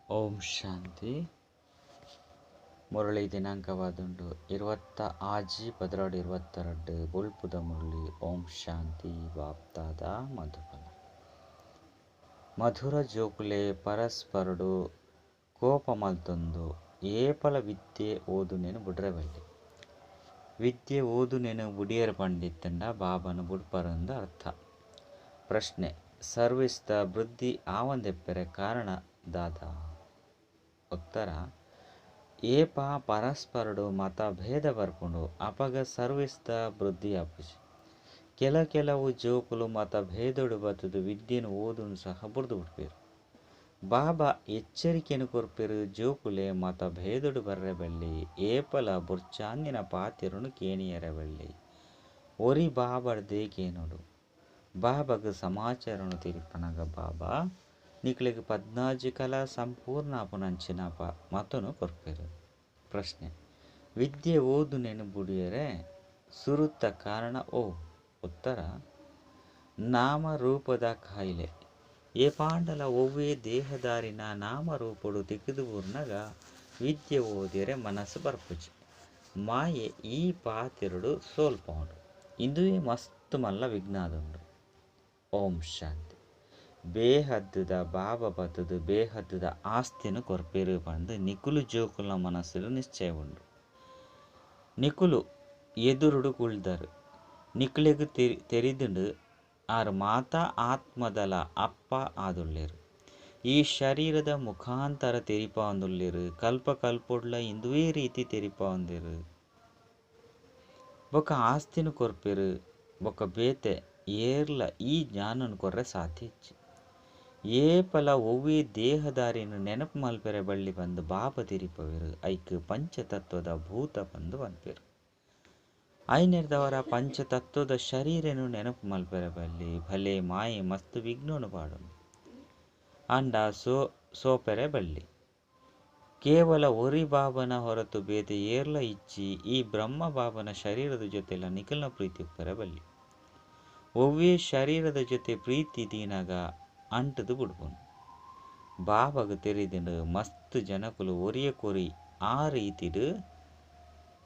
ಓಂ ಶಾಂತಿ. ಮುರಳಿ ದಿನಾಂಕವಾದುಂಡು 26-12-22 ಬೊಲ್ಪುದ ಮುರಳಿ. ಓಂ ಶಾಂತಿ. ಬಾಪ್ತಾದ ಮಧುಬನ. ಮಧುರ ಜೋಕುಲೆ ಪರಸ್ಪರಡು ಕೋಪ ಮಲ್ತೊಂದು ಏಪಲ ವಿದ್ಯೆ ಓದುನೇನು ಬುಡ್ರೆ ಬಲ್ಲಿ. ವಿದ್ಯೆ ಓದುನೇನು ಬುಡಿಯರ್ ಪಂಡಿತ್ತಂಡ ಬಾಬನ ಬುಡ್ಪರಂದು ಅರ್ಥ. ಪ್ರಶ್ನೆ: ಸರ್ವಿಸ್ದ ವೃದ್ಧಿ ಆವಂದೆಪ್ಪರೆ ಕಾರಣ ದಾದ? ಉತ್ತರ: ಏಪ ಪರಸ್ಪರಡು ಮತಭೇದ ಬರ್ಪುಂಡು ಅಪಗ ಸರ್ವಿಸ್ದ ವೃದ್ಧಿ ಆಪುಜಿ. ಕೆಲ ಕೆಲವು ಜೋಕುಲು ಮತಭೇದೊಡು ಬತ್ತುದು ವಿದ್ಯೆನು ಓದುನು ಸಹ ಬುಡ್ದು ಬುಡ್ಪೆರು. ಬಾಬಾ ಎಚ್ಚರಿಕೆನು ಕೊರ್ಪೆರು ಜೋಕುಲೆ ಮತಭೇದೊಡು ಬರ್ರೆ ಬಲ್ಲಿ, ಏಪಲ ಬೊರ್ಚಾಂದಿನ ಪಾತೆರುನು ಕೇನಿಯರೆ ಬಲ್ಲಿ, ಒರಿ ಬಾಬರ್ದೇ ಕೇನೋಡು. ಬಾಬಾಗ್ ಸಮಾಚಾರನು ತೆರಿಪನಗ ಬಾಬಾ ನಿಕ್ಲೆಗ್ 14 ಕಲಾ ಸಂಪೂರ್ಣ ಆಪುನಂಚಿನ ಮತನು ಕೊರ್ಪೆರು. ಪ್ರಶ್ನೆ: ವಿದ್ಯೆ ಓದುನೇನು ಬುಡಿಯರೆ ಸುರುತ ಕಾರಣ ಓ? ಉತ್ತರ: ನಾಮರೂಪದ ಕಾಯಿಲೆ. ಏಪಾಂಡಲ ಒವ್ವೇ ದೇಹದಾರಿನ ನಾಮರೂಪೊಡು ತಿಕ್ಕುದು ಬೂರ್ನಗ ವಿದ್ಯೆ ಓದಿಯರೆ ಮನಸ್ಸು ಬರ್ಪುಜಿ. ಮಾಯೆ ಈ ಪಾತೆರಡು ಸೋಲ್ಪೌಂಡು. ಇಂದುವೇ ಮಸ್ತ್ ಮಲ್ಲ ವಿಘ್ನಾದುಂಡು. ಓಂ ಶಾಂತಿ. ಬೇಹದ್ದುದ ಬಾಬಾ ಬತ್ತುದು ಬೇಹದ್ದುದ ಆಸ್ತಿನು ಕೊರ್ಪೆರು ಪಂದು ನಿಕುಲು ಜೋಕುಲ್ನ ಮನಸ್ಸುಡು ನಿಶ್ಚಯ ಉಂಡು. ನಿಕುಲು ಎದುರುಡು ಕುಳ್ದರು ನಿಕುಲೆಗ್ ತೆರಿದುಂಡು ಆರು ಮಾತಾ ಆತ್ಮದಲ ಅಪ್ಪ ಆದುಲ್ಲೆರು. ಈ ಶರೀರದ ಮುಖಾಂತರ ತೆರಿಪಾವಂದುಲ್ಲೆರು. ಕಲ್ಪ ಕಲ್ಪೊಡ್ಲ ಇಂದುವೇ ರೀತಿ ತೆರಿಪಾವಂದೆರು. ಬೊಕ ಆಸ್ತಿನು ಕೊರ್ಪೆರು. ಬೊಕ ಬೇತೆ ಏರ್ಲ ಈ ಜ್ಞಾನನು ಕೊರ್ರೆ ಸಾಧ್ಯ ಇಜ್ಜಿ. ಏಪಲ ಒವ್ವೇ ದೇಹದಾರಿನ ನೆನಪು ಮಲ್ಪೆರೆ ಬಳ್ಳಿ ಪಂದು ಬಾಬಾ ತೆರಿಪವೆರು. ಐಕ್ ಪಂಚತತ್ವದ ಭೂತ ಪಂದು ಪನ್ಪೆರು. ಐನೆರ್ದವರ ಪಂಚತತ್ವದ ಶರೀರನು ನೆನಪು ಮಲ್ಪೆರೆ ಬಲ್ಲಿ. ಭಲೆ ಮಾಯೆ ಮಸ್ತ್ ವಿಘ್ನನು ಪಾಡುನು ಅಂಡ ಸೋಪೆರೆ ಬಲ್ಲಿ. ಕೇವಲ ಒರಿ ಬಾಬನ ಹೊರತು ಬೇತೆ ಏರ್ಲ ಇಜ್ಜಿ. ಈ ಬ್ರಹ್ಮ ಬಾಬನ ಶರೀರದ ಜೊತೆಲ ನಿಖಲ್ನ ಪ್ರೀತಿ ಉಪ್ಪೆರೆ ಬಲ್ಲಿ. ಒವ್ವೇ ಶರೀರದ ಜೊತೆ ಪ್ರೀತಿ ದೀನಾಗ ಅಂಟುದು ಬುಡ್ಪುನು. ಬಾಬಾಗ್ ತೆರಿದಿಂಡು ಮಸ್ತ್ ಜನಕುಲು ಒರಿಯ ಕೊರಿ ಆ ರೀತಿಡು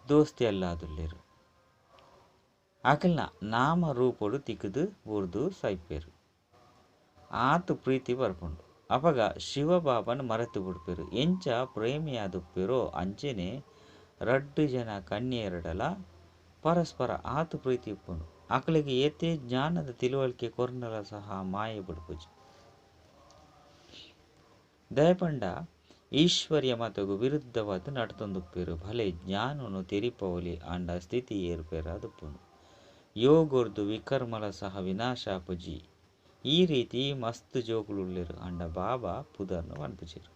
ದೋಸ್ತಿ ಅಲ್ಲಾದುಲ್ಲೆರು. ಅಕಲ್ನ ನಾಮ ರೂಪೊಡು ತಿಕ್ಕುದು ಬೂರ್ದು ಸೈಪೆರು. ಆತು ಪ್ರೀತಿ ಬರ್ಪುಂಡು. ಅಪಗ ಶಿವಬಾಬನ ಮರೆತು ಬುಡ್ಪೆರು. ಎಂಚ ಪ್ರೇಮಿಯಾದುಪ್ಪೆರೋ ಅಂಚೆನೆ ರಡ್ಡು ಜನ ಕನ್ಯೆರಡಲ ಪರಸ್ಪರ ಆತು ಪ್ರೀತಿ ಉಪ್ಪುಂಡು. ಅಕಲಿಗೆ ಏತೇ ಜ್ಞಾನದ ತಿಳುವಳಿಕೆ ಕೊರ್ನಲ ಸಹ ಮಾಯೆ ಬುಡ್ಪುಜಿ. ದಯಪಂಡ ಈಶ್ವರ್ಯ ಮತಗು ವಿರುದ್ಧವಾದ ನಡ್ತೊಂದುಪ್ಪೆರು. ಭಲೆ ಜ್ಞಾನನು ತೆರಿಪವಲಿ ಅಂಡ ಸ್ಥಿತಿ ಏರ್ಪೇರಾದುಪ್ಪುಂಡು. ಯೋಗೊರ್ದು ವಿಕರ್ಮಲ ಸಹ ವಿನಾಶಾಪುಜಿ. ಈ ರೀತಿ ಮಸ್ತ್ ಜೋಕುಲುಲ್ಲೆರು ಅಂಡ ಬಾಬಾ ಪುದರ್ನು ಪನ್ಪುಜೆರು.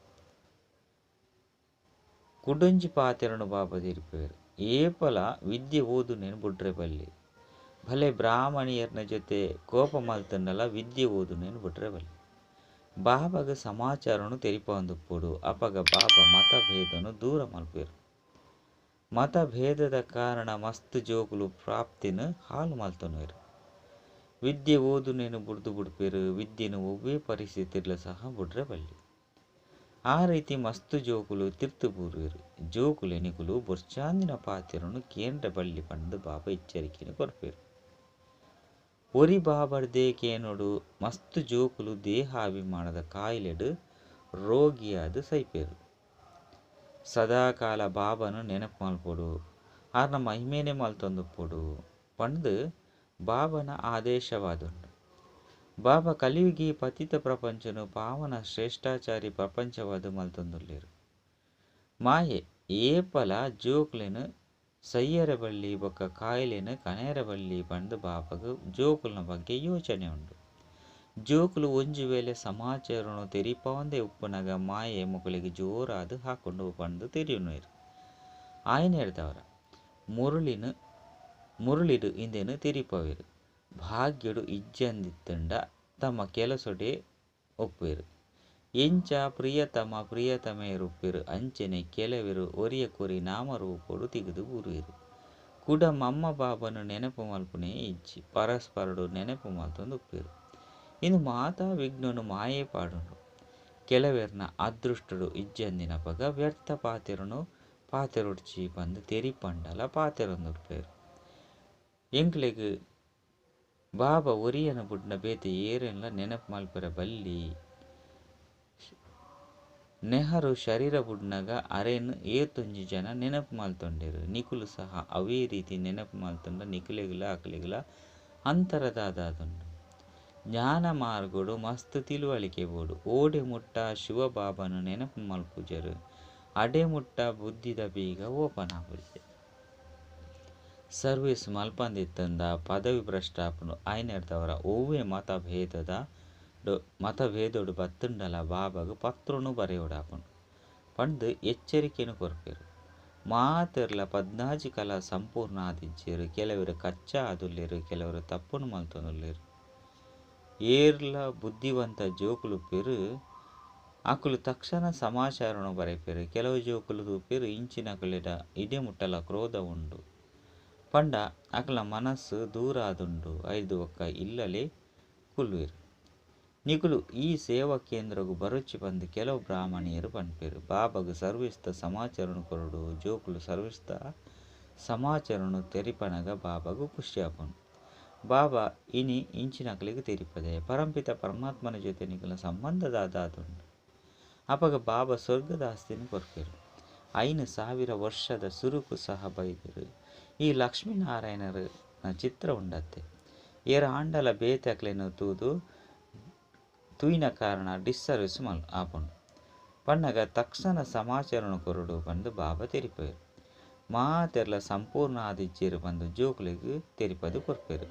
ಕುಡೊಂಜಿ ಪಾತೆರನು ಬಾಬಾ ತೆರಿಪವೆರು. ಏಪಲ ವಿದ್ಯೆ ಓದುನೇನು ಬುಡ್ರೆ ಬಲ್ಲಿ. ಭಲೆ ಬ್ರಾಹ್ಮಣಿಯರ್ನ ಜೊತೆ ಕೋಪ ಮಲ್ತಂಡಲ ವಿದ್ಯೆ ಓದುನೇನು ಬುಡ್ರೆ ಬಲ್ಲಿ. ಬಾಬಾಗ ಸಮಾಚಾರನು ತೆರಿಪವಂದುಪ್ಪೊಡು. ಅಪಗ ಬಾಬಾ ಮತಭೇದನು ದೂರ ಮಲ್ಪೆರು. ಮತಭೇದದ ಕಾರಣ ಮಸ್ತ್ ಜೋಕುಲು ಪ್ರಾಪ್ತಿನ ಹಾಳು ಮಲ್ತೊನುವೆರು. ವಿದ್ಯೆ ಓದುನೇನು ಬುಡ್ದು ಬುಡ್ಪೆರು. ವಿದ್ಯೆನು ಒವ್ವೇ ಪರಿಸ್ಥಿತಿಡ್ಲ ಸಹ ಬುಡ್ರೆ ಬಲ್ಲಿ. ಆ ರೀತಿ ಮಸ್ತ್ ಜೋಕುಲು ತಿರ್ತು ಬೂರುವೆರು. ಜೋಕುಲೆ ನಿಕುಲು ಬೊರ್ಚಾಂದಿನ ಪಾತೆರನು ಕೇಂದ್ರ ಬಲ್ಲಿ ಪಂದು ಬಾಬಾ ಎಚ್ಚರಿಕೆಯನ್ನು ಕೊರ್ಪೆರು. ಒರಿ ಬಾಬರ್ದೇ ಕೇನೋಡು ಮಸ್ತ್ ಜೋಕುಲು ದೇಹಾಭಿಮಾನದ ಕಾಯಿಲೆಡು ರೋಗಿಯಾದ ಸೈಪೆರು. ಸದಾಕಾಲ ಬಾಬನು ನೆನಪು ಮಲ್ಪೊಡು, ಆರ್ನ ಮಹಿಮೇನೆ ಮಲ್ತೊಂದುಪ್ಪೊಡು ಪಂದು ಬಾಬನ ಆದೇಶವಾದುಂಡು. ಬಾಬಾ ಕಲಿಯುಗಿ ಪತಿತ ಪ್ರಪಂಚನು ಪಾವನ ಶ್ರೇಷ್ಠಾಚಾರಿ ಪ್ರಪಂಚವಾದ ಮಲ್ತೊಂದುಲ್ಲೆರು. ಮಾಯೆ ಏಪಲ ಜೋಕುಲೆನು ಸೈಯರೆ ಬಳ್ಳಿ ಬೊಕ್ಕ ಕಾಯಿಲೆನು ಕನೆಯರೆ ಬಳ್ಳಿ ಪಂದು ಬಾಬಾಗ್ ಜೋಕುಲ್ನ ಬಗ್ಗೆ ಯೋಚನೆ ಉಂಡು. ಜೋಕುಲು ಒಂಜಿ ವೇಳೆ ಸಮಾಚಾರನು ತೆರಿಪವಂದೇ ಉಪ್ಪುನಗ ಮಾಯೆ ಮುಕುಲಿಗೆ ಜೋರಾದ ಹಾಕೊಂಡು ಪಂದು ತೆರಿಯುನುವೆರು. ಆಯನೆರ್ದವರ ಮುರುಳಿಡು ಇಂದೆನು ತೆರಿಪವೆರು. ಭಾಗ್ಯಡು ಇಜ್ಜಂದಿತ್ತಂಡ ತಮ್ಮ ಕೆಲಸೊಡೆ ಒಪ್ಪುವೆರು. ಎಂಚ ಪ್ರಿಯತಮ ಪ್ರಿಯತಮೆಯರುಪ್ಪೆರು ಅಂಚೆನೆ ಕೆಲವೆರು ಒರಿಯ ಕೊರಿ ನಾಮರೂಪೊಡು ತಿಗದು ಬೂರುವೆರು. ಕುಡ ಮಮ್ಮ ಬಾಬನು ನೆನಪು ಮಲ್ಪುನೇ ಇಜ್ಜಿ. ಪರಸ್ಪರಡು ನೆನಪು ಮಲ್ತೊಂದುಪ್ಪೆರು. ಇಂದು ಮಾತಾ ವಿಘ್ನನು ಮಾಯೆ ಪಾಡುಂಡು. ಕೆಲವೆರ್ನ ಅದೃಷ್ಟೊಡು ಇಜ್ಜಂದಿನಪಗ ವ್ಯರ್ಥ ಪಾತೆರನು ಪಾತೆರೊಡ್ಚಿ ಪಂದ್ ತೆರಿಪಂಡಲ ಪಾತೆರೊಂದುಪ್ಪೆರ್. ಎಂಕ್ಲೆಗ್ ಬಾಬಾ ಒರಿಯನ ಬುಡ್ನ ಬೇತೆ ಏರೆನ್ಲ ನೆನಪು ಮಲ್ಪೆರೆ ಬಲ್ಲಿ. ನೆಹರು ಶರೀರ ಬುಡ್ನಗ ಅರೆನ್ ಏತೊಂಜಿ ಜನ ನೆನಪು ಮಲ್ತೊಂಡೆರ್. ನಿಕುಲು ಸಹ ಅವೇ ರೀತಿ ನೆನಪು ಮಲ್ತೊಂಡ ನಿಕುಲೆಗ್ಲ ಅಕಲೆಗ್ಲ ಅಂತರದಾದಾದುಂಡು. ಜ್ಞಾನ ಮಾರ್ಗಡು ಮಸ್ತ್ ತಿಳುವಳಿಕೆ ಬೋಡು. ಓಡೆ ಮುಟ್ಟ ಶಿವಬಾಬಾನ ನೆನಪು ಮಲ್ಪುಜರು ಅಡೆ ಮುಟ್ಟ ಬುದ್ಧಿದ ಬೀಗ ಓಪನ್ ಆಪುಜಿ. ಸರ್ವಿಸ್ ಮಲ್ಪಂದಿತ್ತಂದ ಪದವಿ ಭ್ರಷ್ಟ ಆಪುಂಡು. ಆಯ್ನೆರ್ದವರ ಒವ್ವೆ ಮತಭೇದದ ಮತಭೇದೊಡು ಬತ್ತುಂಡಲ ಬಾಬಾಗ್ ಪತ್ರೊನು ಬರೆಯೊಡಾಪುಂಡು ಪಂದ್ ಎಚ್ಚರಿಕೆನ್ ಕೊರ್ಪೆರ್. ಮಾತೆರ್ಲ 16 ಕಲಾ ಸಂಪೂರ್ಣ ಆದಿಜ್ಜೆರ್. ಕೆಲವೆರ್ ಕಚ್ಚಾ ಆದುಲ್ಲೆರ್, ಕೆಲವೆರ್ ತಪ್ಪುನು ಮಲ್ತೊಂದುಲ್ಲೆರ್. ಏರ್ಲ ಬುದ್ಧಿವಂತ ಜೋಕುಲುಪ್ಪೆರ್ ಅಕುಲು ತಕ್ಷಣ ಸಮಾಚಾರನು ಬರೆಪೆರ್. ಕೆಲವು ಜೋಕುಲು ತೂಪೆರ್ ಇಂಚಿನಕುಲೆಡ ಇಡೆ ಮುಟ್ಟಲ ಕ್ರೋಧ ಉಂಡು ಪಂಡ ಅಕಲ್ನ ಮನಸ್ಸು ದೂರ ಆದುಂಡು. ಐರ್ದ್ ಬೊಕ್ಕ ಇಲ್ಲಲೆ ಕುಲ್ಲುವೆರ್. ನಿಕುಲು ಈ ಸೇವಾ ಕೇಂದ್ರಗ್ ಬರೊಚ್ಚಿ ಪಂದ್ ಕೆಲವು ಬ್ರಾಹ್ಮಣಿಯೆರ್ ಪನ್ಪೆರ್. ಬಾಬಾಗ್ ಸರ್ವಿಸ್ ದ ಸಮಾಚಾರನು ಕೊರೊಡು. ಜೋಕುಲು ಸರ್ವಿಸ್ ದ ಸಮಾಚಾರನು ತೆರಿಪನಗ ಬಾಬಾಗ್ ಖುಷಿ ಆಪುಂಡು. ಬಾಬಾ ಇನಿ ಇಂಚಿನಕಲೆಗ್ ತೆರಿಪದೆ ಪರಂಪಿತ ಪರಮಾತ್ಮನ ಜೊತೆ ನಿಕಲ್ನ ಸಂಬಂಧ ದಾದಾದುಂಡು. ಅಪಗ ಬಾಬಾ ಸ್ವರ್ಗದ ಆಸ್ತಿನ ಕೊರ್ಪೆರ್. 5000 ವರ್ಷದ ಸುರುಕು ಸಹ ಬೈದೆರ್. ಈ ಲಕ್ಷ್ಮೀನಾರಾಯಣರ ಚಿತ್ರ ಉಂಡತ್ತೆ. ಏರ್ ಆಂಡಲ ಬೇತೆ ಅಕ್ಲೆನ್ ತೂದು ತೂಯಿನ ಕಾರಣ ಡಿಸ್ಸರ್ವಿಸ್ ಮಲ್ ಆಪುಂಡು ಪನ್ನಗ ತಕ್ಷಣ ಸಮಾಚಾರನು ಕೊರೊಡು ಪಂದ್ ಬಾಬಾ ತೆರಿಪೆರ್. ಮಾತೆರ್ಲ ಸಂಪೂರ್ಣ ಆದಿಜ್ಜೆರ್ ಪಂದ್ ಜೋಕುಲೆಗ್ ತೆರಿಪದ್ ಕೊರ್ಪೆರ್.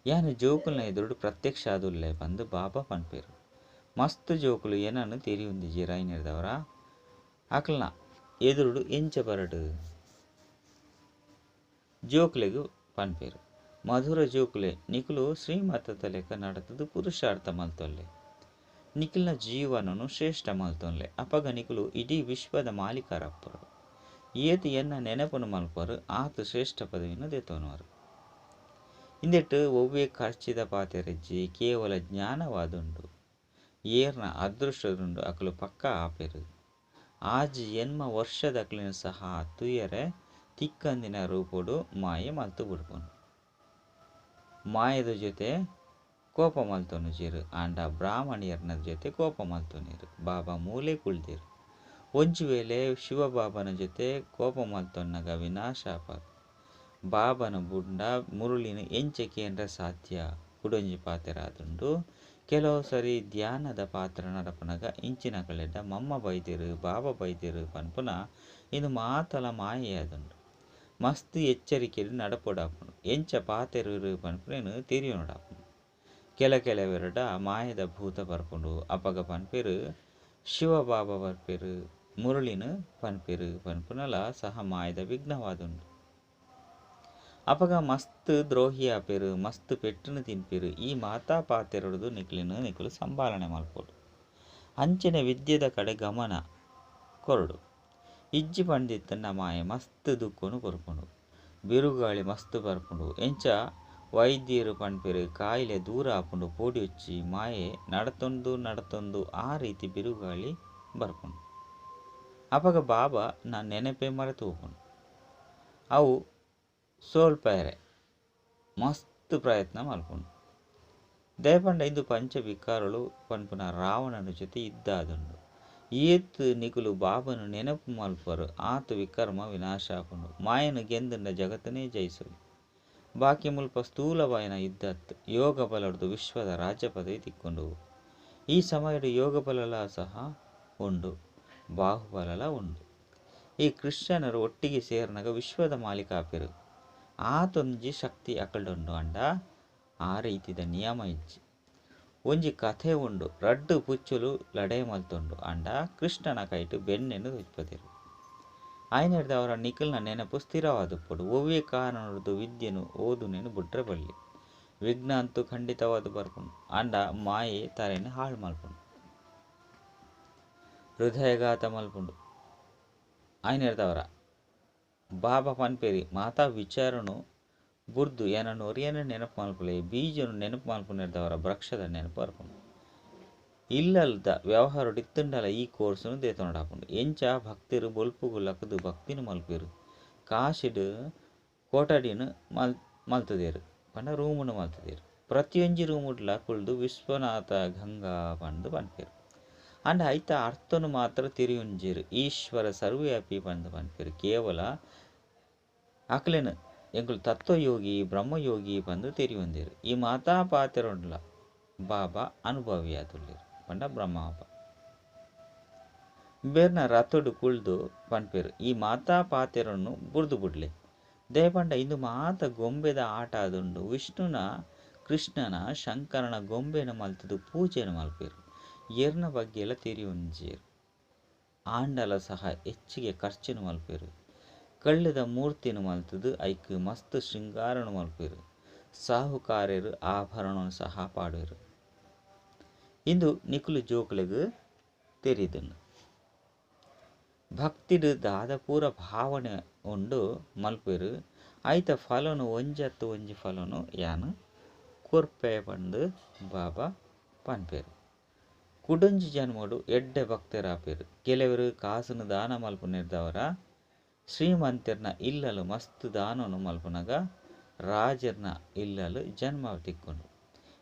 ಯಾನ್ ಜೋಕುಲ್ನ ಎದುರುಡು ಪ್ರತ್ಯಕ್ಷ ಆದುಲ್ಲೆ ಪಂದ್ ಬಾಬಾ ಪನ್ಪೆರ್. ಮಸ್ತ್ ಜೋಕುಲು ಎನನ್ ತೆರಿಯೊಂದಿಜ್ಜೆರ್. ಐನೆರ್ದವರ ಅಕಲ್ನ ಎದುರುಡು ಎಂಚ ಬರಡ್ ಜೋಕುಲೆಗ್ ಪನ್ಪೆರ್. ಮಧುರ ಜೋಕುಲೆ ನಿಕುಲು ಶ್ರೀಮತದ ಲೆಕ್ಕ ನಡತುದು ಪುರುಷಾರ್ಥ ಮಲ್ತೊಲ್ಲೆ. ನಿಕಲ್ನ ಜೀವನನು ಶ್ರೇಷ್ಠ ಮಲ್ತೊನ್ಲೆ. ಅಪಗ ನಿಕುಲು ಇಡೀ ವಿಶ್ವದ ಮಾಲೀಕರಪ್ಪರು. ಏತ್ ಎನ್ನ ನೆನಪುನು ಮಲ್ಪರು ಆತ್ ಶ್ರೇಷ್ಠ ಪದವಿನ ದೆತೊನುವರು. ಇಂದೆಟ್ ಒವ್ವೆ ಖರ್ಚಿದ ಪಾತೆರಜ್ಜಿ ಕೇವಲ ಜ್ಞಾನವಾದುಂಡು. ಏರ್ನ ಅದೃಷ್ಟದುಂಡು ಅಕುಲು ಪಕ್ಕ ಆಪೆರ್. 6 ಎನ್ಮ ವರ್ಷದಕ್ಲೆನ್ ಸಹ ತೂಯರೆ ತಿಕ್ಕಂದಿನ ರೂಪೊಡು ಮಾಯೆ ಮಲ್ತು ಬುಡ್ಪುಂಡು. ಮಾಯದ ಜೊತೆ ಕೋಪ ಮಲ್ತೊನುಜೆರ್ ಆಂಡ ಬ್ರಾಹ್ಮಣಿಯರ್ನ ಜೊತೆ ಕೋಪ ಮಲ್ತೊನೆರ್. ಬಾಬಾ ಮೂಲೆ ಕುಲ್ದೆರ್. ಒಂಜಿ ವೇಳೆ ಶಿವಬಾಬನ ಜೊತೆ ಕೋಪ ಮಲ್ತೊನ್ನಗ ವಿನಾಶ ಆಪರ್. ಬಾಬನ ಬುಡ್ಂಡ ಮುರುಳಿನ ಎಂಚ ಕೇಂದ್ರ ಸಾಧ್ಯ ಕುಡೊಂಜಿ ಪಾತೆರ ಆದುಂಡು. ಕೆಲವು ಸರಿ ಧ್ಯಾನದ ಪಾತ್ರ ನಡಪನಗ ಇಂಚಿನಕಲೆಡ ಮಮ್ಮ ಬೈದೆರ್ ಬಾಬಾ ಬೈದೆರ್ ಪನ್ಪುನ ಇಂದು ಮಾತಲ ಮಾಯೆಯಾದುಂಡು. ಮಸ್ತ್ ಎಚ್ಚರಿಕೆಡ್ ನಡಪೊಡಾಪುಂಡು. ಎಂಚ ಪಾತೆರುರು ಪನ್ಪುನೇನ್ ತೆರಿಯೊನೊಡಾಪುಂಡು. ಕೆಲ ಕೆಲವೆರಡ ಮಾಯದ ಭೂತ ಬರ್ಪುಂಡು. ಅಪಗ ಪನ್ಪೆರ್ ಶಿವಬಾಬಾ ಬರ್ಪೆರ್ ಮುರುಳಿನ ಪನ್ಪೆರ್ ಪನ್ಪುನಲ ಸಹ ಮಾಯದ ವಿಘ್ನವಾದುಂಡು. ಅಪಗ ಮಸ್ತ್ ದ್ರೋಹಿ ಆಪೆರ್, ಮಸ್ತ್ ಪೆಟ್ಟುನು ತಿನ್ಪೆರ್. ಈ ಮಾತಾ ಪಾತೆರೊಡ್ದು ನಿಕ್ಲೆನ್ ನಿಕುಲು ಸಂಭಾಲನೆ ಮಲ್ಪೊಡು. ಅಂಚನೆ ವಿದ್ಯೆದ ಕಡೆ ಗಮನ ಕೊರೊಡು. ಇಜ್ಜಿ ಪಂದಿತ್ತಂಡ ಮಾಯೆ ಮಸ್ತ್ ದುಃಖನು ಕೊರ್ಪುಂಡು. ಬಿರುಗಾಳಿ ಮಸ್ತ್ ಬರ್ಪುಂಡು. ಎಂಚ ವೈದ್ಯರು ಪನ್ಪೆರ್ ಕಾಯಿಲೆ ದೂರ ಆಪುಂಡು ಪೋಡಿಯೊಚ್ಚಿ ಮಾಯೆ ನಡತೊಂದು ನಡತೊಂದು ಆ ರೀತಿ ಬಿರುಗಾಳಿ ಬರ್ಪುಂಡು. ಅಪಗ ಬಾಬಾ ನ ನೆನಪೇ ಮರೆತು ಹೋಪುಂಡು. ಅವು ಸೋಲ್ಪೆರೆ ಮಸ್ತ್ ಪ್ರಯತ್ನ ಮಲ್ಪುಂಡು. ದಯಪಂಡ ಇಂದು ಪಂಚ ವಿಕಾರಗಳು ಪನ್ಪುನ ರಾವಣನ ಜೊತೆ ಯುದ್ಧ ಆದುಂಡು. ಏತ್ ನಿಕುಲು ಬಾಬನ ನೆನಪು ಮಲ್ಪರು ಆತ್ ವಿಕರ್ಮ ವಿನಾಶ ಆಪುಂಡು. ಮಾಯೆನ್ ಗೆಂದುಂಡ ಜಗತ್ತನೇ ಜಯಿಸೊಲಿ. ಬಾಕಿ ಮುಲ್ಪ ಸ್ಥೂಲವಾಯಿನ ಯುದ್ಧ ಯೋಗ ಬಲಡ್ದು ವಿಶ್ವದ ರಾಜ್ಯ ಪದವಿ ತಿಕ್ಕುಂಡು. ಈ ಸಮಯಡ್ ಯೋಗ ಬಲಲ ಸಹ ಉಂಡು, ಬಾಹುಬಲಲ ಉಂಡು. ಈ ಕ್ರಿಶ್ಚಿಯನರು ಒಟ್ಟಿಗೆ ಸೇರ್ನಗ ವಿಶ್ವದ ಮಾಲೀಕ ಆಪೆರ್. ಆತೊಂಜಿ ಶಕ್ತಿ ಅಕಲ್ಡುಂಡು ಅಂಡ ಆ ರೀತಿದ ನಿಯಮ ಇಜ್ಜಿ. ಒಂಜಿ ಕಥೆ ಉಂಡು. ರಡ್ಡ್ ಪುಚ್ಚುಲು ಲಡಾಯಿ ಮಲ್ತೊಂಡು ಅಂಡ ಕೃಷ್ಣನ ಕೈಟ್ ಬೆಣ್ಣೆನ್ ತೋಜ್ಪದೆರ್. ಆಯ್ನೆರ್ದವರ ನಿಕಲ್ನ ನೆನಪು ಸ್ಥಿರವಾದುಪ್ಪೊಡು. ಒವ್ವೆ ಕಾರಣೊಡ್ದು ವಿದ್ಯೆನು ಓದುನೇನು ಬುಡ್ರೆ ಬಲ್ಲಿ. ವಿಘ್ನ ಅಂತೂ ಖಂಡಿತವಾದ್ ಬರ್ಪುಂಡು. ಆಂಡ ಮಾಯೆ ತರೆನ್ ಹಾಳು ಮಲ್ಪುಂಡು. ಹೃದಯಘಾತ ಮಲ್ಪುಂಡು. ಆಯ್ನೆರ್ದವರ ಬಾಬಾ ಪನ್ಪೆರ್ ಮಾತಾ ವಿಚಾರನು ಬುಡ್ದು ಎನನ್ ಒರಿಯನೆ ನೆನಪು ಮಲ್ಪುಲೆ. ಬೀಜನು ನೆನಪು ಮಲ್ಪುನೆರ್ದವರ ವೃಕ್ಷದ ನೆನಪು ಬರ್ಪುಂಡು. ಇಲ್ಲಲ್ದ ವ್ಯವಹಾರೊಡು ಇತ್ತುಂಡಲ ಈ ಕೋರ್ಸುನು ದೇತೊನೊಡಾಪುಂಡು. ಎಂಚ ಭಕ್ತೆರು ಬೊಲ್ಪುಗು ಲಕ್ಕುದು ಭಕ್ತಿನ್ ಮಲ್ಪೆರು. ಕಾಶಿಡ್ ಕೊಠಡಿನ್ ಮಲ್ತುದೆರ್ ಪಂಡ ರೂಮುನು ಮಲ್ತುದೆರ್. ಪ್ರತಿಯೊಂಜಿ ರೂಮುಡ್ಲ ಕುಲ್ದು ವಿಶ್ವನಾಥ ಗಂಗಾ ಪಂದ್ ಪನ್ಪೆರ್. ಆಂಡ ಐತ ಅರ್ಥನು ಮಾತ್ರ ತೆರಿಯೊಂಜೆರ್. ಈಶ್ವರ ಸರ್ವವ್ಯಾಪಿ ಪಂದ್ ಪನ್ಪೆರ್. ಕೇವಲ ಅಕ್ಲೆನ್ ಎಂಕುಲು ತತ್ವಯೋಗಿ ಬ್ರಹ್ಮಯೋಗಿ ಪಂದ್ ತೆರಿಯೊಂದೆರ್. ಈ ಮಾತಾ ಪಾತೆರೊಂಡ್ಲ ಬಾಬಾ ಅನುಭವಿಯಾದುಲ್ಲೆರ್ ಪಂಡ ಬ್ರಹ್ಮ ಬಾಬಾ. ಬೇರ್ನ ರಥೊಡು ಕುಲ್ದು ಪನ್ಪೆರ್ ಈ ಮಾತಾ ಪಾತೆರೊನು ಬುಡ್ದು ಬುಡ್ಲೆ. ದಯಪಂಡ ಇಂದು ಮಾತ ಗೊಂಬೆದ ಆಟ ಆದುಂಡು. ವಿಷ್ಣುನ ಕೃಷ್ಣನ ಶಂಕರನ ಗೊಂಬೆನ ಮಲ್ತುದು ಪೂಜೆನ ಮಲ್ಪೆರ್. ಏರ್ನ ಬಗ್ಗೆಲ ತೆರಿಯೊಂಜೆರ್. ಆಂಡಲ ಸಹ ಹೆಚ್ಚಿಗೆ ಖರ್ಚುನು ಮಲ್ಪೆರ್. ಕಳ್ಳುದ ಮೂರ್ತಿನ ಮಲ್ತುದು ಐಕ್ ಮಸ್ತ್ ಶೃಂಗಾರನು ಮಲ್ಪೆರ್. ಸಾಹುಕಾರೆರ್ ಆಭರಣನು ಸಹ ಪಾಡುವೆರ್. ಇಂದು ನಿಕುಲು ಜೋಕುಲೆಗ್ ತೆರಿದುಂಡು. ಭಕ್ತಿಡ್ ದಾದ ಪೂರ ಭಾವನೆ ಉಂಡು ಮಲ್ಪೆರ್. ಐತ ಫಲನು ಒಂಜತ್ತು ಒಂಜಿ ಫಲನು ಯಾನ್ ಕೊರ್ಪೆ ಪಂದ್ ಬಾಬಾ ಪನ್ಪೆರ್. ಕುಡೊಂಜಿ ಜನ್ಮಡು ಎಡ್ಡೆ ಭಕ್ತರಾಪೆರ್. ಕೆಲವರು ಕಾಸುನು ದಾನ ಮಲ್ಪುನೆರ್ದವರ ಶ್ರೀಮಂತೆರ್ನ ಇಲ್ಲಲು ಮಸ್ತ್ ದಾನನು ಮಲ್ಪುನಗ ರಾಜರ್ನ ಇಲ್ಲಲು ಜನ್ಮ ತಿಕ್ಕುಂಡು.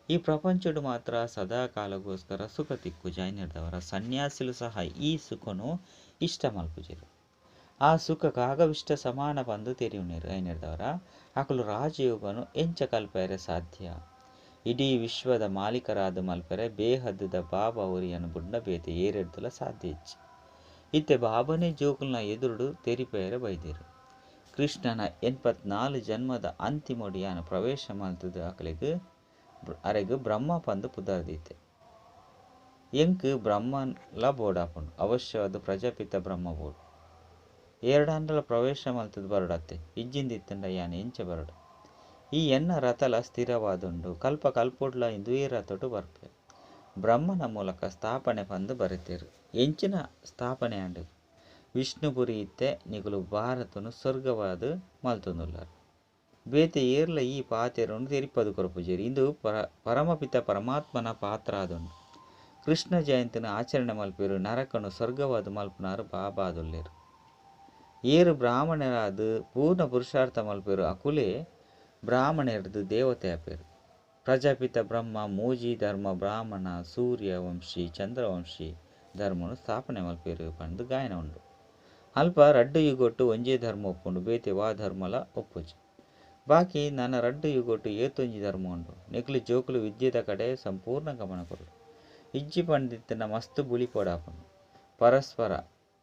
ಈ ಪ್ರಪಂಚಡು ಮಾತ್ರ ಸದಾ ಕಾಲಗೋಸ್ಕರ ಸುಖ ತಿಕ್ಕು ಜಾಯಿನೆರ್ದವರ ಸನ್ಯಾಸಿಲು ಸಹ ಈ ಸುಖನು ಇಷ್ಟ ಮಲ್ಪುಜೆರ್. ಆ ಸುಖ ಕಾಗವಿಷ್ಟ ಸಮಾನ ಪಂದ್ ತೆರಿಯುನೇರು. ಐನೆರ್ದವರ ಅಕುಲು ರಾಜಯೋಗನು ಎಂಚ ಕಲ್ಪೆರೆ ಸಾಧ್ಯ. ಇಡೀ ವಿಶ್ವದ ಮಾಲೀಕರಾದ ಮಲ್ಪೆರೆ ಬೇಹದ್ದ ಬಾಬಾ ಒರಿಯನ್ ಬುಡ್ಡ ಬೇತೆ ಏರೆಡ್ದಲ ಸಾಧ್ಯ ಇಜ್ಜಿ. ಇತ್ತೆ ಬಾಬನೇ ಜೋಕುಲ್ನ ಎದುರುಡು ತೆರಿಪೆರೆ ಬೈದೆರ್. ಕೃಷ್ಣನ 84 ಜನ್ಮದ ಅಂತಿಮೊಡು ಯಾನ್ ಪ್ರವೇಶ ಮಲ್ತುದು ಅಕಲೆಗ್ ಅರೆಗ್ ಬ್ರಹ್ಮ ಪಂದ್ ಪುದರ್ದೀತೆ. ಎಂಕ್ ಬ್ರಹ್ಮನ್ಲ ಬೋಡಾಪುಂಡು. ಅವಶ್ಯವಾದ ಪ್ರಜಾಪಿತ ಬ್ರಹ್ಮ ಬೋಡು. ಏರಡಾಂಡಲ ಪ್ರವೇಶ ಮಲ್ತುದು ಬರಡತ್ತೆ. ಇಜ್ಜಿಂದಿತ್ತಂಡ ಯಾನ್ ಎಂಚ ಬರಡು. ಈ ಎನ್ನ ರಥಲ ಸ್ಥಿರವಾದುಂಡು. ಕಲ್ಪ ಕಲ್ಪೊಡ್ಲ ಇಂದುವೇ ರಥೊಡು ಬರ್ಪೆ. ಬ್ರಹ್ಮನ ಮೂಲಕ ಸ್ಥಾಪನೆ ಪಂದ್ ಬರೆತೆರ್. ಎಂಚಿನ ಸ್ಥಾಪನೆ ಆಂಡ್. ವಿಷ್ಣುಪುರಿ ಇತ್ತೆ ನಿಕುಲು ಭಾರತನು ಸ್ವರ್ಗವಾದ ಮಲ್ತೊಂದುಲ್ಲಾರ್. ಬೇತೆ ಏರ್ಲ ಈ ಪಾತೆರೊನು ತೆರಿಪದು ಕೊರ್ಪುಜೆರ್. ಇಂದು ಪರಮಪಿತ ಪರಮಾತ್ಮನ ಪಾತ್ರ ಆದುಂಡು. ಕೃಷ್ಣ ಜಯಂತಿನ ಆಚರಣೆ ಮಲ್ಪೆರು. ನರಕನು ಸ್ವರ್ಗವಾದ ಮಲ್ಪುನಾರು ಬಾಬಾದುಲ್ಲೆರ್. ಏರು ಬ್ರಾಹ್ಮಣರಾದ ಪೂರ್ಣ ಪುರುಷಾರ್ಥ ಮಲ್ಪೆರು ಅಕುಲೇ ಬ್ರಾಹ್ಮಣರ್ದು ದೇವತೆ ಆಪೆರು. ಪ್ರಜಾಪಿತ ಬ್ರಹ್ಮ ಮೂಜಿ ಧರ್ಮ ಬ್ರಾಹ್ಮಣ ಸೂರ್ಯವಂಶಿ ಚಂದ್ರವಂಶಿ ಧರ್ಮನು ಸ್ಥಾಪನೆ ಮಲ್ಪೆರು ಪಂದ್ ಗಾಯನ ಉಂಡು. ಅಲ್ಪ ರಡ್ಡು ಯುಗೊಟ್ಟು ಒಂಜೇ ಧರ್ಮ ಒಪ್ಪುಂಡು. ಬೇತೆ ವಾ ಧರ್ಮಲ ಒಪ್ಪುಜಿ. ಬಾಕಿ ನನ ರಡ್ಡು ಯುಗೊಟ್ಟು ಏತೊಂಜಿ ಧರ್ಮ ಉಂಡು. ನಿಕುಲು ಜೋಕುಲು ವಿದ್ಯೆದ ಕಡೆ ಸಂಪೂರ್ಣ ಗಮನ ಕೊರಡು. ಇಜ್ಜಿ ಪಂಡಿತ್ತಂಡ ಮಸ್ತ್ ಬುಳಿಪೊಡಾಪುಂಡು. ಪರಸ್ಪರ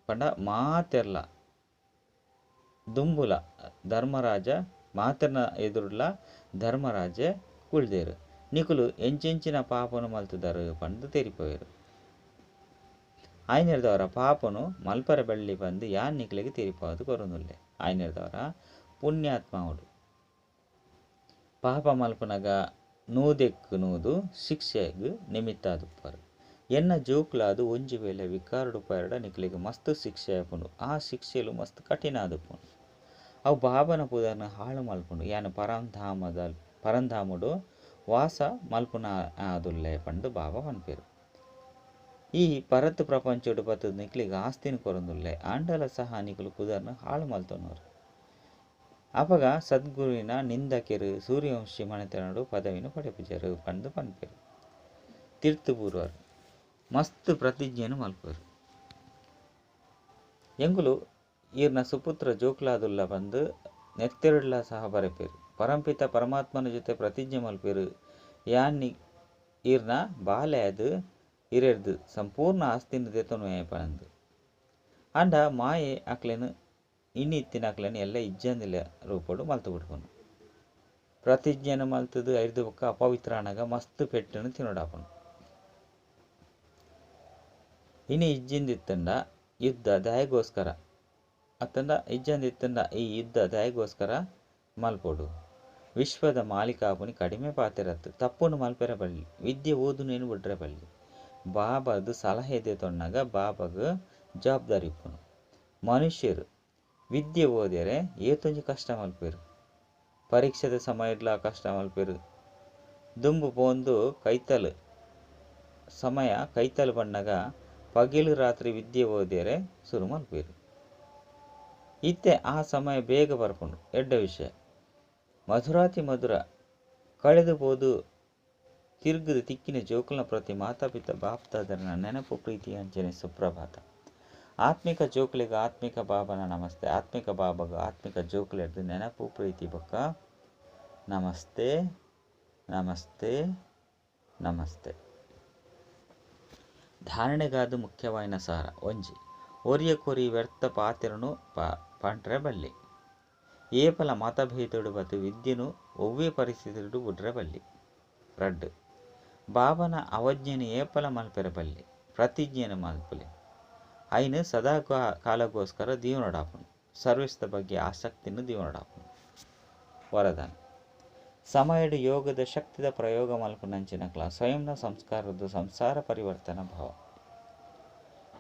ಪಂಡ ಮಾತೆರ್ಲ ದುಂಬುಲ ಧರ್ಮರಾಜ ಮಾತೆರ್ನ ಎದುರುಡ್ಲ ಧರ್ಮರಾಜೆ ಕುಳ್ದೇರು. ನಿಕುಲು ಎಂಚೆಂಚಿನ ಪಾಪನು ಮಲ್ತುದರು ಪಂದ್ ತೆರಿಪವೆರು. ಆಯ್ನೆರ್ದವರ ಪಾಪನು ಮಲ್ಪರೆ ಬಳ್ಳಿ ಪಂದ್ ಯಾನ್ ನಿಕುಲೆಗ್ ತೆರಿಪಾದು ಕೊರೊಂದುಲ್ಲೆ. ಆಯ್ನೆರ್ದವರ ಪುಣ್ಯಾತ್ಮಾವುಡು. ಪಾಪ ಮಲ್ಪುನಗ ನೂದೆಕ್ ನೂದು ಶಿಕ್ಷೆಗ್ ನಿಮಿತ್ತಾದುಪ್ಪರು. ಎನ್ನ ಜೋಕುಲಾದ ಒಂಜಿ ವೇಳೆ ವಿಕಾರಡು ಪೈರಡ ನಿಕುಲೆಗ್ ಮಸ್ತ್ ಶಿಕ್ಷೆ ಆಪುಂಡು. ಆ ಶಿಕ್ಷೆಲು ಮಸ್ತ್ ಕಠಿಣ ಆದುಪ್ಪುಂಡು. ಅವು ಬಾಬನ ಪುದರ್ನ ಹಾಳು ಮಲ್ಪುಂಡು. ಯಾನ್ ಪರಂಧಾಮಡು ವಾಸ ಮಲ್ಪುನ ಆದುಲ್ಲೆ ಪಂದ್ ಬಾಬಾ ಪನ್ಪೆರು. ಈ ಪರತ್ ಪ್ರಪಂಚಡು ಬತ್ತುದು ನಿಕುಲೆಗ್ ಆಸ್ತಿನ ಕೊರೊಂದುಲ್ಲೆ. ಆಂಡಲ ಸಹ ನಿಕುಲು ಪುದರ್ನ ಹಾಳು ಮಲ್ತೊನರು. ಅಪಗ ಸದ್ಗುರುವಿನ ನಿಂದಕೆರು ಸೂರ್ಯವಂಶಿ ಮನೆತನಡು ಪದವಿನ ಪಡೆಪುಜರು ಪಂದ್ ಪನ್ಪೆರು. ತೀರ್ಥ ಪೂರ್ವರು ಮಸ್ತ್ ಪ್ರತಿಜ್ಞೆಯನ್ನು ಮಲ್ಪೆರು. ಎಂಕುಲು ಈರ್ನ ಸುಪುತ್ರ ಜೋಕುಲಾದುಲ್ಲ ಪಂದ್ ನೆತ್ತೆರುಡ್ಲ ಸಹ ಬರೆಪೆರು. ಪರಂಪಿತ ಪರಮಾತ್ಮನ ಜೊತೆ ಪ್ರತಿಜ್ಞೆ ಮಲ್ಪೆರು. ಯಾನ್ ಈರ್ನ ಬಾಲೆ ಅದು ಇರೆರ್ದು ಸಂಪೂರ್ಣ ಆಸ್ತಿನ ದೆತೊನುವೆ ಪಂದ್. ಆಂಡ ಮಾಯೆ ಅಕ್ಲೆನ್ ಇನಿ ಇತ್ತಿನ ಅಕ್ಲೆನ್ ಎಲ್ಲ ಇಜ್ಜಂದಿಲ್ಲ ರೂಪಡು ಮಲ್ತು ಬಿಡ್ಪುನು. ಪ್ರತಿಜ್ಞೆನ ಮಲ್ತುದು ಐರ್ದು ಬೊಕ್ಕ ಅಪವಿತ್ರ ಆನಗ ಮಸ್ತ್ ಪೆಟ್ಟನ್ನು ತಿನ್ನೋಡಾಪುಂಡು. ಇನಿ ಇಜ್ಜಿಂದಿತ್ತಂಡ ಯುದ್ಧ ದಾಯಗೋಸ್ಕರ ಅತ್ತಂಡ ಇಜ್ಜಂದಿತ್ತಂಡ ಈ ಯುದ್ಧ ದಾಯಗೋಸ್ಕರ ಮಲ್ಪೊಡು. ವಿಶ್ವದ ಮಾಲೀಕ ಆಪುನಿ ಕಡಿಮೆ ಪಾತೆರತ್ತು. ತಪ್ಪುನು ಮಲ್ಪೆರೆ ಬಳ್ಳಿ. ವಿದ್ಯೆ ಓದುನೇನು ಬಿಡ್ರೆ ಬಳ್ಳಿ. ಬಾಬಾದು ಸಲಹೆ ದೆತೊನ್ನಗ ಬಾಬಾಗ್ ಜವಾಬ್ದಾರಿ ಇಪ್ಪುನು. ಮನುಷ್ಯರು ವಿದ್ಯೆ ಓದರೆ ಏತೊಂಜಿ ಕಷ್ಟ ಮಲ್ಪೆರು. ಪರೀಕ್ಷೆದ ಸಮಯಡ್ಲ ಕಷ್ಟ ಮಲ್ಪೆರು. ದುಂಬು ಪೋಂದು ಕೈತಲ್ ಸಮಯ ಕೈತಲ್ ಬನ್ನಗ ಪಗೆಲು ರಾತ್ರಿ ವಿದ್ಯೆ ಓದಿಯರೆ ಶುರು ಮಲ್ಪುವೆರ್. ಇತ್ತೆ ಆ ಸಮಯ ಬೇಗ ಬರ್ಪುಂಡು. ಎಡ್ಡೆ ವಿಷಯ. ಮಧುರಾತಿ ಮಧುರ ಕಳೆದು ಪೋದು ತಿರುಗುದು ತಿಕ್ಕಿನ ಜೋಕುಲ್ನ ಪ್ರತಿ ಮಾತಾಪಿತ ಬಾಪ್ದಾದರನ ನೆನಪು ಪ್ರೀತಿ ಅಂಚನೆ ಸುಪ್ರಭಾತ. ಆತ್ಮಿಕ ಜೋಕುಲೆಗ್ ಆತ್ಮಿಕ ಬಾಬನ ನಮಸ್ತೆ. ಆತ್ಮಿಕ ಬಾಬಗ ಆತ್ಮಿಕ ಜೋಕುಲೆರ್ದ್ ನೆನಪು ಪ್ರೀತಿ ಬೊಕ್ಕ ನಮಸ್ತೆ ನಮಸ್ತೆ ನಮಸ್ತೆ. ಧಾರಣೆಗಾದ್ ಮುಖ್ಯವಾಯಿನ ಸಾರ ಒಂಜಿ ಒರಿಯ ಕೊರಿ ವ್ಯರ್ಥ ಪಾತೆರನು ಪಂಡ್ರೆ ಬಲ್ಲಿ. ಏಪಲ ಮತಭೇದೊಡು ಬತ್ತು ವಿದ್ಯೆನು ಒವ್ವೇ ಪರಿಸ್ಥಿತಿಡ್ ಬುಡ್ರೆ ಬಲ್ಲಿ. ರಡ್ಡ್ ಬಾಬನ ಅವಜ್ಞೆನು ಏಪಲ ಮಲ್ಪೆರೆ ಬಲ್ಲಿ. ಪ್ರತಿಜ್ಞೆನು ಮಲ್ಪುಲೆ. ಐನ್ ಸದಾ ಕಾಲಗೋಸ್ಕರ ದೀವನಡಾಪುಂಡು. ಸರ್ವಿಸ್ದ ಬಗ್ಗೆ ಆಸಕ್ತಿನ ದೀವನಡಾಪುಂಡು. ವರದಾನ ಸಮಯಡ್ ಯೋಗದ ಶಕ್ತಿದ ಪ್ರಯೋಗ ಮಲ್ಪುನಂಚಿನಕ್ಲ ಸ್ವಯಂನ ಸಂಸ್ಕಾರದ ಸಂಸಾರ ಪರಿವರ್ತನ ಭಾವ.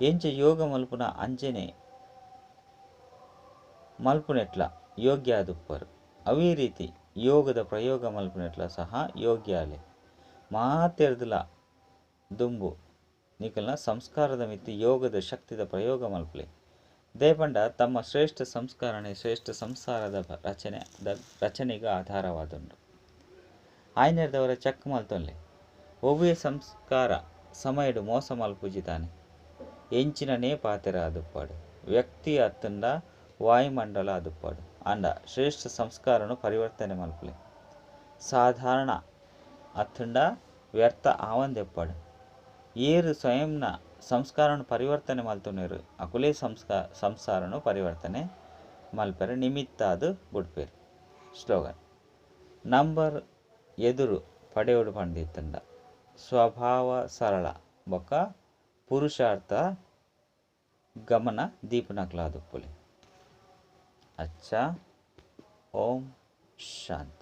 ಎಂಚ ಯೋಗ ಮಲ್ಪುನ ಅಂಚನೆ ಮಲ್ಪುನೆಟ್ಲ ಯೋಗ್ಯ ಆದುಪ್ಪರು. ಅವೇ ರೀತಿ ಯೋಗದ ಪ್ರಯೋಗ ಮಲ್ಪುನೆಟ್ಲ ಸಹ ಯೋಗ್ಯ ಆಲೆ. ಮಾತೆರ್ದಲ ದುಂಬು ನಿಕಲ್ನ ಸಂಸ್ಕಾರದ ಮಿತ್ತ್ ಯೋಗದ ಶಕ್ತಿದ ಪ್ರಯೋಗ ಮಲ್ಪುಲೆ. ದೇಪಂಡ ತಮ್ಮ ಶ್ರೇಷ್ಠ ಸಂಸ್ಕರಣೆ ಶ್ರೇಷ್ಠ ಸಂಸಾರದ ರಚನೆ ರಚನೆಗೆ ಆಧಾರವಾದುಂಡು. ಆಯ್ನೆರ್ದವರ ಚೆಕ್ ಮಲ್ತೊನ್ಲೆ. ಒವ್ವೇ ಸಂಸ್ಕಾರ ಸಮಯಡ್ ಮೋಸ ಮಲ್ಪುಜಿ ತಾನೆ. ಎಂಚಿನನೇ ಪಾತೆರ ಆದುಪ್ಪಾಡು. ವ್ಯಕ್ತಿ ಅತ್ತಂಡ ವಾಯುಮಂಡಲ ಆದುಪ್ಪಾಡು. ಆಂಡ ಶ್ರೇಷ್ಠ ಸಂಸ್ಕಾರನು ಪರಿವರ್ತನೆ ಮಲ್ಪುಲೆ. ಸಾಧಾರಣ ಅತ್ತಂಡ ವ್ಯರ್ಥ ಆವಂದೆಪ್ಪಾಡು. ಏರು ಸ್ವಯಂನ ಸಂಸ್ಕಾರನು ಪರಿವರ್ತನೆ ಮಲ್ತೊನ್ನೆರು ಅಕುಲೇ ಸಂಸಾರನು ಪರಿವರ್ತನೆ ಮಲ್ಪೆರೆ ನಿಮಿತ್ತಾದ್ ಬುಡ್ಪೇರು. ಸ್ಲೋಗನ್ ನಂಬರ್ ಎದುರು ಪಡೆಯೋಡು ಪಂಡಿತ್ತಂಡ ಸ್ವಭಾವ ಸರಳ ಬೊಕ್ಕ ಪುರುಷಾರ್ಥ ಗಮನ ದೀಪನಕ್ಲಾದುಪ್ಪುಲೆ. ಅಚ್ಚಾ, ಓಂ ಶಾಂತಿ.